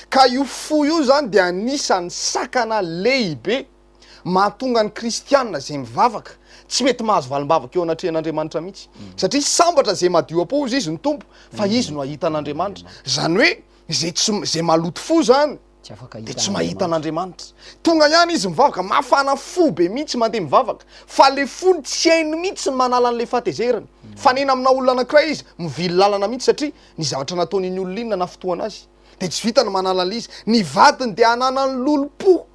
Ka io fo io zany dia anisan'ny sakana lehibe mahatonga ny kristiana izay mivavaka tsy mety mahazo valim-bavaka eo anatrehan'Andriamanitra mihitsy. Satria sambatra izay madio am-po hozy izy ny Tompo fa izy no hahita an'Andriamanitra. Izany hoe izay tsy izay maloto fo zany Tsy afaka dia hahita tsy mahita an'Andriamanitra. an'Andriamanitra. Tonga ihany izy mivavaka, mafana fo be mihitsy mandeha mivavaka, fa le fony tsy hainy mihitsy ny manala an'le fahatezerana. Fanena amina olona anankiray izy, mivily lalana mihitsy satria ny zavatra nataon'iny olona iny nanafintohana azy. Dia tsy vitany manala an'le izy. Ny vadiny dia ananany lolompo.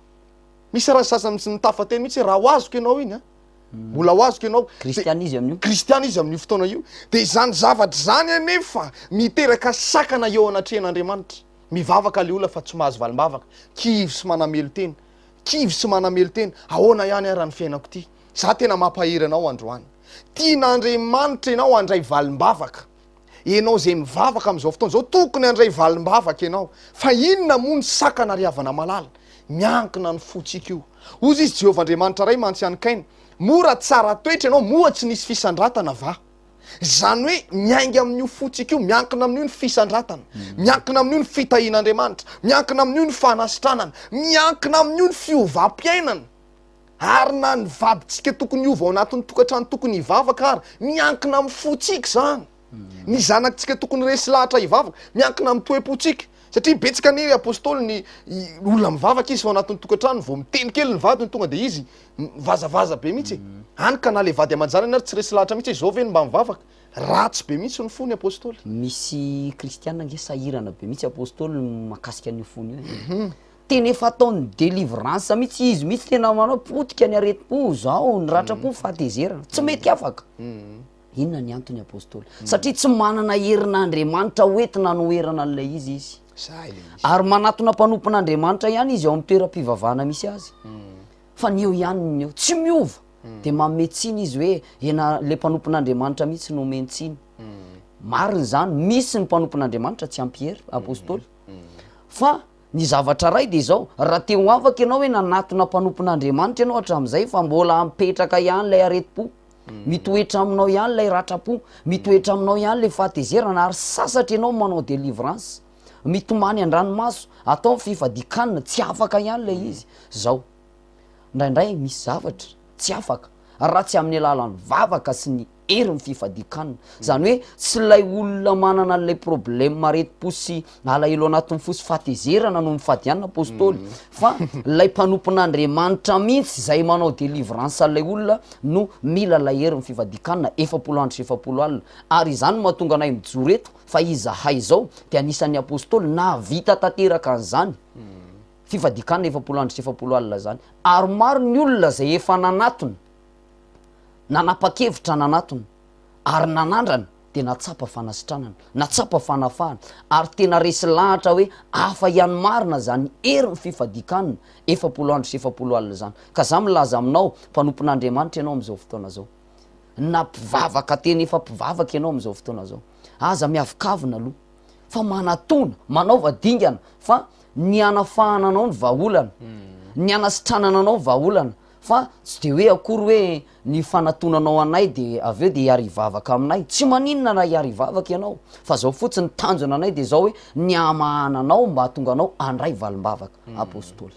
Misy raha sasany tsy mitafa teny mihitsy hoe raha ho azoko ianao iny an, mbola ho azoko ianao. Kristiana izy amin'io. Kristiana izy amin'io fotoana io. Dia izany zavatra izany anefa miteraka sakana eo anatrehan'Andriamanitra. Mivavaka le olona fa tsy mahazo valim-bavaka. Kivy sy manamelo-tena. Kivy sy manamelo-tena. Ahoana ihany ara ny fiainako ity? Za tena mampahery anao androany. Tian'Andriamanitra ianao handray valim-bavaka. Ianao izay mivavaka amin'izao fotoana izao, tokony handray valim-bavaka ianao. Fa inona moa ny sakana ry havana malala? Miankina ny fontsika io. Hozy izy, Jehovah Andriamanitra Ray mantsy an'i Kaina, Moa raha tsara toetra ianao, moa tsy nisy fisandratana va? Izany hoe miainga amin'io fontsika io, miankina amin'io ny fisandratana, miankina amin'io ny fitahian'Andriamanitra, miankina amin'io ny fanasitranana, miankina amin'io ny fiovam-piainana. Ary na ny vadintsika tokony hiova ao anatin'ny tokantrano tokony hivavaka ary, miankina amin'ny fontsika izany. Ny zanakitsika tokony resy lahatra hivavaka, miankina amin'ny toe-pontsika. Satria betsaka anie ry apostoly ny olona mivavaka izy fa ao anatin'ny tokantrano vao miteny kely ny vadiny tonga dia izy mivazavaza be mihitsy e. Hany ka na le vady aman-janany ary tsy resy lahatra mihitsy hoe izao ve no mba mivavaka. Ratsy be mihitsy ny fony apostoly. Misy kristiana ange sahirana be mihitsy apostoly mahakasika an'io fony io e. Tena efa ataony delivrance mihitsy izy mihitsy tena manao potika ny aretim-po zao ny ratram-po fahatezerana tsy mety afaka. Inona ny antony apostoly? Satria tsy manana herin'Andriamanitra hoentina hanoherana an'ilay izy izy. Zay le izy. Ary manatona mpanompon'Andriamanitra ihany izy ao amin'ny toeram-pivavahana misy azy. Fa ny eo ihany ny eo. Tsy miova. Dia manome tsiny izy hoe ena le mpanompon'Andriamanitra mihitsy no omeny tsiny. Marina izany, misy ny mpanompon'Andriamanitra tsy ampy hery, apostoly. Fa ny zavatra iray dia izao, raha te ho afaka ianao hoe nanatona mpanompon'Andriamanitra ianao hatramin'izay fa mbola mipetraka ihany ilay aretim-po, mitoetra aminao ihany ilay ratram-po, mitoetra aminao ihany ilay fahatezerana ary sasatra ianao manao délivrance, mitomany an-dranomaso, atao ny fifadian-kanina, tsy afaka ihany ilay izy. Izao, indraindray misy zavatra tsy afaka raha tsy amin'ny alalan'ny vavaka sy ny herin'ny fifadian-kanina. Izany hoe tsy ilay olona manana an'ilay problème aretim-po sy alahelo anatin'ny fo sy fahatezerana no mifady hanina apostoly fa ilay mpanompon'Andriamanitra mihitsy izay manao délivrance an'ilay olona no mila ilay herin'ny fifadian-kanina 40 andro sy 40 alina. Ary izany no mahatonga anay mijoro eto fa izahay izao dia anisan'ny apostoly nahavita tanteraka an'izany fifadian-kanina 40 andro sy 40 alina izany. Ary maro ny olona izay efa nanatona Nanapa-kevitra nanatona ary nanandrana dia nahatsapa fanasitranana, nahatsapa fanafahana ary tena resy lahatra hoe hafa ihany marina izany herin'ny fifadian-kanina 40 andro sy 40 alina izany. Ka za milaza aminao, mpanompon'Andriamanitra ianao amin'izao fotoana izao, na mpivavaka tena efa mpivavaka ianao amin'izao fotoana izao, aza miavokavona aloha fa manatona, manaova dingana fa ny hanafahana anao ny vahaolana, ny hanasitranana anao ny vahaolana. Fa tsy de hoe akory hoe ny fanatonanao anay de avy eo de hiary hivavaka aminay, tsy maninona raha hiary hivavaka ianao, fa zao fotsiny tanjona anay de zao hoe ny hamahana anao mba hahatonga anao handray valimbavaka, Apostoly.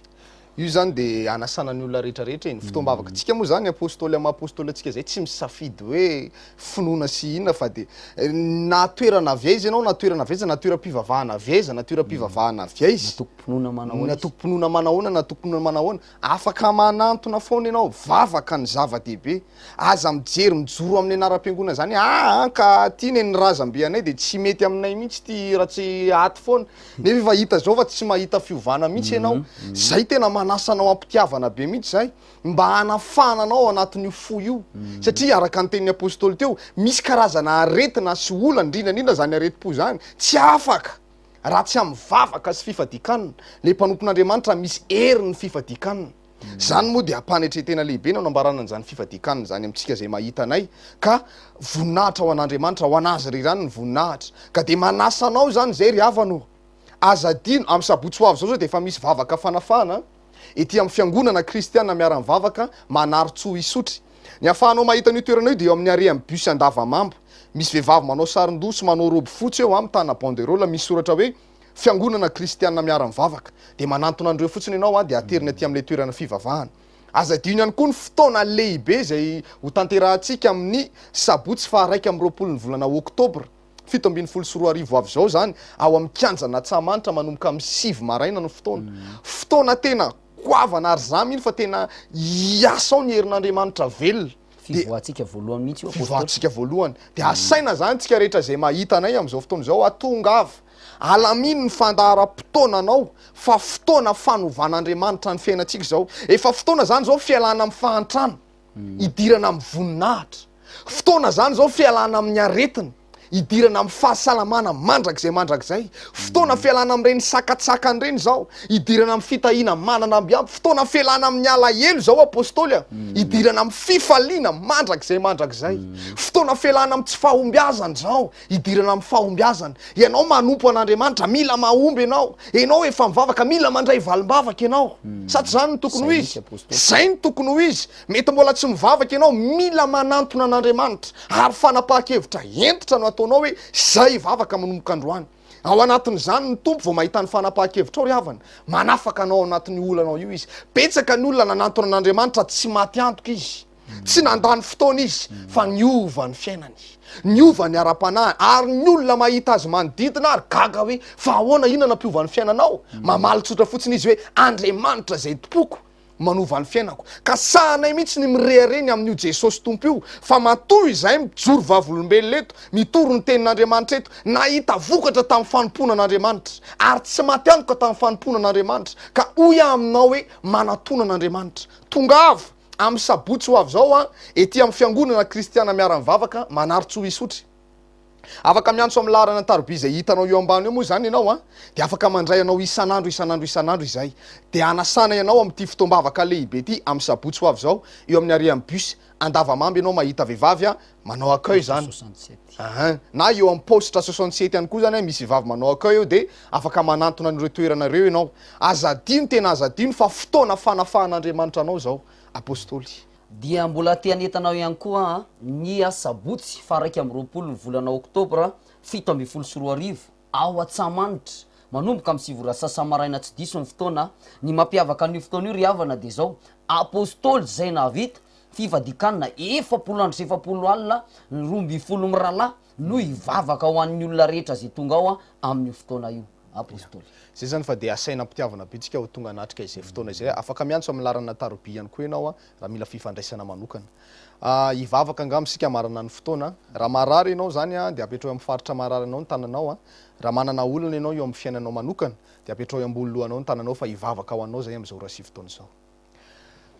Io zany de anasana ny olona rehetra rehetra e, ny fotoam-bavaka tsika moa zany apostoly amin'ny maha apostoly antsika zay tsy misafidy hoe finoana sy inona fa de na toerana avy aiza ianao na toerana avy aiza na toeram-pivavahana avy aiza na toeram-pivavahana avy aiza, Na tokom-pinoana manahoana na izy. tokom-pinoana manahoana na tokom-pinoana manahoana, Afaka manantona foana ianao, vavaka ny zava-dehibe. Aza mijery mijoro amin'ny anaram-piangonana zany hoe aa ka aty ne ny razambe anay de tsy mety aminay mihitsy ty raha tsy ato foana. Nefa efa hita zao fa tsy mahita fiovana mihitsy ianao. Zay tena manasa anao am-pitiavana be mihitsy zay mba hanafahana anao ao anatin'io fo io. Satria araka ny tenin'ny apostoly teo, misy karazana aretina sy olana, indrindra indrindra zany aretim-po zany, tsy afaka. Raha tsy amin'ny vavaka sy fifadian-kanina, ilay mpanompon'Andriamanitra misy herin'ny fifadian-kanina. Izany moa dia ampanetren-tena lehibe no anambarana an'izany fifadian-kanina izany amintsika izay mahita anay, ka voninahitra ho an'Andriamanitra, ho an'Azy irery ihany ny voninahitra. Ka dia manasa anao izany izay ry havana ô! Aza adino, amin'ny sabotsy ho avy izao izao dia efa misy vavaka fanafahana ety amin'ny fiangonana kristiana miara-mivavaka Manarintsoa Isotry. Ny ahafahanao mahita an'io toerana io dia eo amin'ny arrêt amin'ny bus Andavamamba. Misy vehivavy manao saron-doha sy manao robe fotsy eo, mitana banderole misy soratra hoe. Fiangonana Kristiana Miara-mivavaka. Dia manantona an'ireo fotsiny ianao an, dia ateriny aty amin'ilay toerana fivavahana. Aza adino ihany koa ny fotoana lehibe izay hotanterahantsika amin'ny sabotsy faha 21 ny volana oktobra 2017 ho avy izao izany, ao amin'ny kianjan'Antsahamanitra manomboka amin'ny 9 maraina ny fotoana. Fotoana tena goavana ary za mino fa tena hiasa ao ny herin'Andriamanitra velona. Dia Fivoahantsika voalohany mihitsy io Apostoly. fivoahantsika voalohany. Dia asaina izany tsika rehetra izay mahita anay amin'izao fotoana izao, atongava. Alamino ny fandaharam-potoananao fa fotoana fanovan'Andriamanitra ny fiainantsika izao. Efa fotoana izany izao fialana amin'ny fahantrana, hidirana amin'ny voninahitra. Fotoana izany izao fialana amin'ny aretina, hidirana amin'ny fahasalamana mandrakizay mandrakizay. Fotoana fialana amin'ireny sakatsakana ireny izao, hidirana amin'ny fitahiana manana ambiampy. Fotoana fialana amin'ny alahelo izao Apostoly a, hidirana amin'ny fifaliana mandrakizay mandrakizay. Fotoana fialana amin'ny tsy fahombiazana izao, hidirana amin'ny fahombiazana. Ianao manompo an'Andriamanitra, mila mahomby ianao. Ianao efa mivavaka, mila mandray valim-bavaka ianao. Sa tsy izany no tokony ho izy? Izay no tokony ho izy. Mety mbola tsy mivavaka ianao, mila manantona an'Andriamanitra. Ary fanapahan-kevitra hentitra no ataonao hoe izay hivavaka manomboka androany. Ao anatin'izany ny Tompo vao mahita ny fanapahan-kevitrao ry havana. Manafaka anao ao anatin'io olanao io Izy. Betsaka ny olona nanantona an'Andriamanitra tsy maty antoka izy. Tsy nandany fotoana izy fa niova ny fiainany, niova ny ara-panahiny ary ny olona mahita azy manodidina ary gaga hoe fa ahoana, inona nampiova ny fiainanao? Mamaly tsotra fotsiny izy hoe Andriamanitra izay tompoko manova ny fiainako. Ka sahanay mihitsy ny mirehareha ny amin'io Jesosy Tompo io fa matoa izahay mijoro vavolombelona eto, mitory ny tenin'Andriamanitra eto, nahita vokatra tamin'ny fanompoana an'Andriamanitra ary tsy maty antoka tamin'ny fanompoana an'Andriamanitra ka hoy aho aminao hoe manatona an'Andriamanitra. Tongava! Amin'ny sabotsy ho avy izao an, ety amin'ny fiangonana kristiana miara-mivavaka Manarintsoa Isotry. Afaka miantso amin'ny laharana an-taroby izay hitanao eo ambany eo moa izany ianao an, dia afaka mandray anao isan'andro isan'andro isan'andro izay. Dia hanasana ianao amin'ity fotoam-bavaka lehibe ity amin'ny sabotsy ho avy izao eo amin'ny arrêt amin'ny bus Andavamamba ianao mahita vehivavy an, manao accueil izany. Ahan. Na eo amin'ny paositra 67 ihany koa izany an, misy vehivavy manao accueil eo dia afaka manantona an'ireo toerana ireo ianao. Aza adino, tena aza adino fa fotoana fanafahan'Andriamanitra anao izao. Apostoly. Dia mbola te hanentana aho ihany koa an, ny asabotsy faha 21 ny volana oktobra 2017 ao Antsahamanitra, manomboka amin'ny sivy ora sasa-maraina tsy diso ny fotoana, ny mampiavaka an'io fotoana io ry havana dia izao, Apostoly izay nahavita fifadian-kanina 40 andro sy 40 alina ny 12 mirahalahy no hivavaka ho an'ny olona rehetra izay tonga ao amin'io fotoana io. Apostoly. Izay izany fa dia asaina am-pitiavana be tsika ho tonga hanatrika izay fotoana izay. Afaka miantso amin'ny laharana taroby ihany koa ianao raha mila fifandraisana manokana. Hivavaka angamba isika hamarana ny fotoana. Raha marary ianao izany dia apetraho eo amin'ny faritra marary anao ny tananao. Raha manana olana ianao eo amin'ny fiainanao manokana dia apetraho eo ambony lohanao ny tananao fa hivavaka ho anao izay amin'izao ora sy fotoana izao.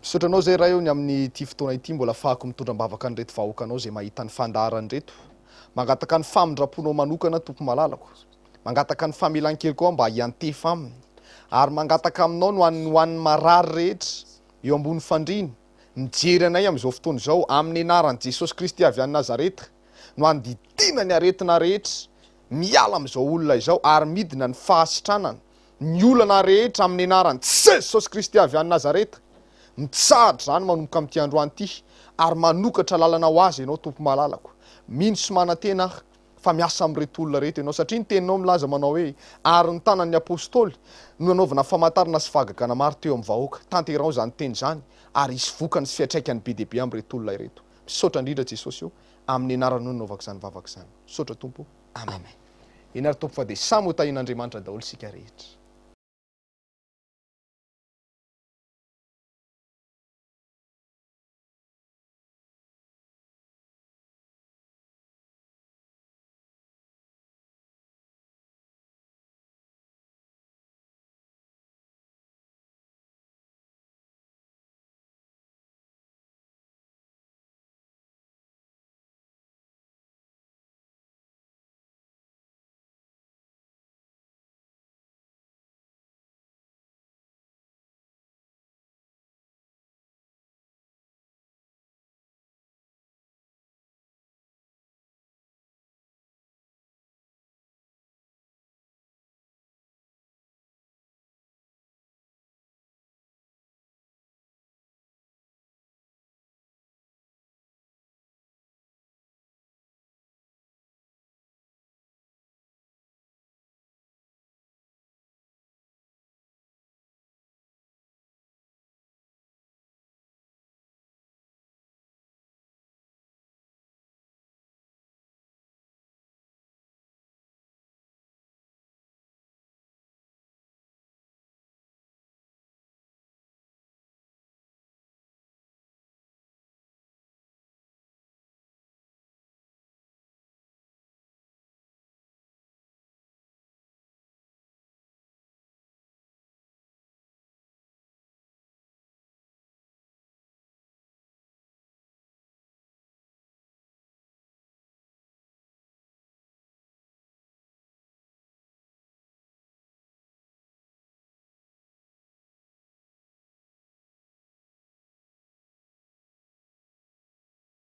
Misaotra anao izay Ray o ny amin'ity fotoana ity mbola afahako mitondra am-bavaka an'ireto vahoakanao izay mahita ny fandaharana ireto. Mangataka ny famindram-ponao manokana Tompo malalako. Mangataka ny famelan-keloka ao mba hiantefa aminy. Ary mangataka aminao no an'ny ho an'ny marary rehetra eo ambony fandriana, mijery anay amin'izao fotoana izao, amin'ny anaran'i Jesosy Kristy avy any Nazareta no andidiana ny aretina rehetra miala amin'izao olona izao ary midina ny fahasitranana ny olana rehetra amin'ny anaran'i Jesosy Kristy avy any Nazareta. Mitsahatra izany manomboka amin'ity androany ity ary manokatra lalana ho azy ianao Tompo malalako. Mino sy manantena aho fa miasa amin'ireto olona ireto ianao satria ny teninao milaza manao hoe ary ny tanan'ny apostoly no nanaovana famantarana sy fahagagana maro teo amin'ny vahoaka. Tanteraho izany teny izany ary hisy vokany sy fiantraikany be dia be amin'ireto olona ireto. Misaotra indrindra Jesosy o, amin'ny anaranao no nanaovako izany vavaka izany. Misaotra Tompo o. Amen. Eny ary Tompo fa dia samy ho tahian'Andriamanitra daholo isika rehetra.